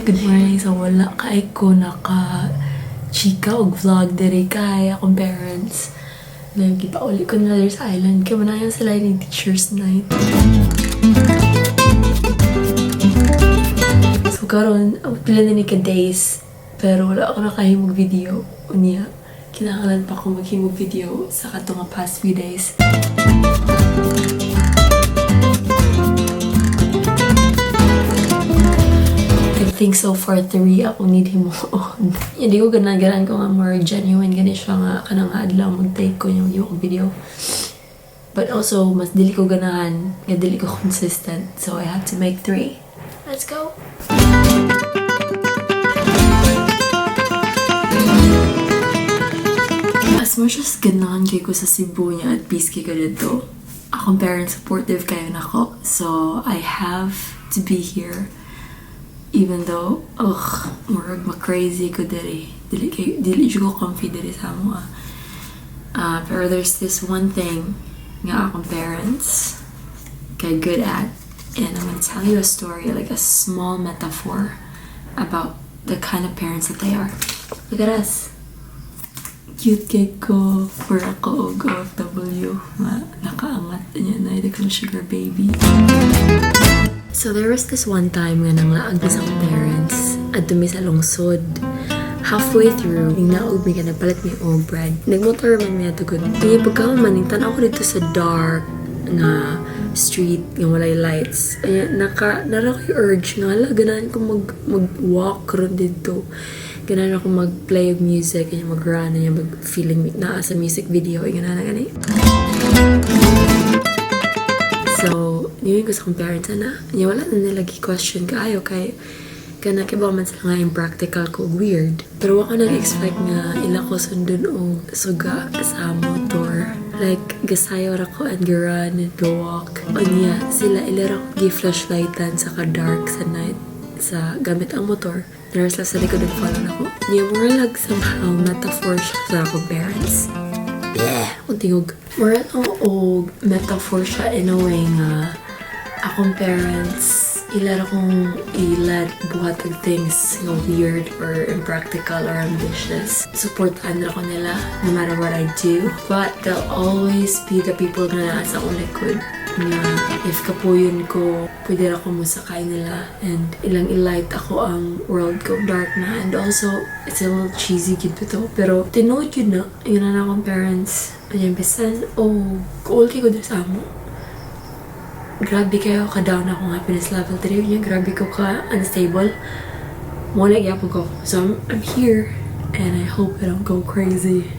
Good morning. So, wala kay ko naka chika og vlog diri kay akong parents. Nagkipauli ko nila diri sa island. Kaya manayon sila ni Teacher's Night. So, karon pila na ni ka days. Pero wala ako nakahimog video. Unya, kinahanglan pa ko maghimog video sa katong nga past few days. I think so far three ako need himuon. Hindi ko ganahan ko nga more genuine gani siya nga kanang adlaw mag-take ko yung yung video. But also, mas dili ko ganahan nga dili ko consistent. So I have to make three. Let's go! As much as ganahan kay ko sa Cebu niya at peace kay ko dito, akong parents supportive kayo nako. So I have to be here even though, ugh, murag ma-crazy ko diri. Dili kay dili jud ko comfy diri sa amo ah. Pero there's this one thing nga akong parents kay good at, and I'm gonna tell you a story, like a small metaphor about the kind of parents that they are. Look at us. Cute kay ko for ako og OFW nga nakaangat niya na ito kang sugar baby. So there was this one time nga nanglaag mi sa akong parents adto mi sa lungsod. Halfway through, ning naog mi ka nagpalit mi og bread. Nagmotor man mi adto gud. Kaya pagka man tan ako dito sa dark nga street nga walay lights. Ay, naka nara ko urge nga hala, ganahan ko mag walk ron dito. Ganahan ako mag-play og music, kanya mag-run, kanya mag-feeling naa sa music video, ay ganahan na gani. So, niingon ko sa akong parents ana. Nya wala na nila gi-question kaayo kay kana kay ba man sila nga impractical ko ug weird. Pero wa ko nag-expect nga ila ko sundon og suga sa motor. Like, gasayaw ra ko and run and go walk. Unya, sila ila ra ko gi-flashlightan sa ka-dark sa night sa gamit ang motor. Nara sila sa likod nag-follow na ko. Nya, mura lag somehow metaphor siya sa akong parents. Bleh, akong tingog. Mura lang og metaphor siya in a way nga akong parents ila ra kong i-let buhat og things nga weird or impractical or ambitious. Supportan ra ko nila no matter what I do. But they'll always be the people nga naa sa akong likod nga if kapuyon ko, pwede ra ko mosakay nila and ilang i-light ako ang world ko dark na. And also, it's a little cheesy gid to, pero tinuod yun na yun na akong parents. Ayan, bisan oh kuul kay ko diri sa amo, grabe kayo ka-down akong happiness level diri niya. Grabe ko ka unstable mo na gyapon ko. So I'm here and I hope I don't go crazy.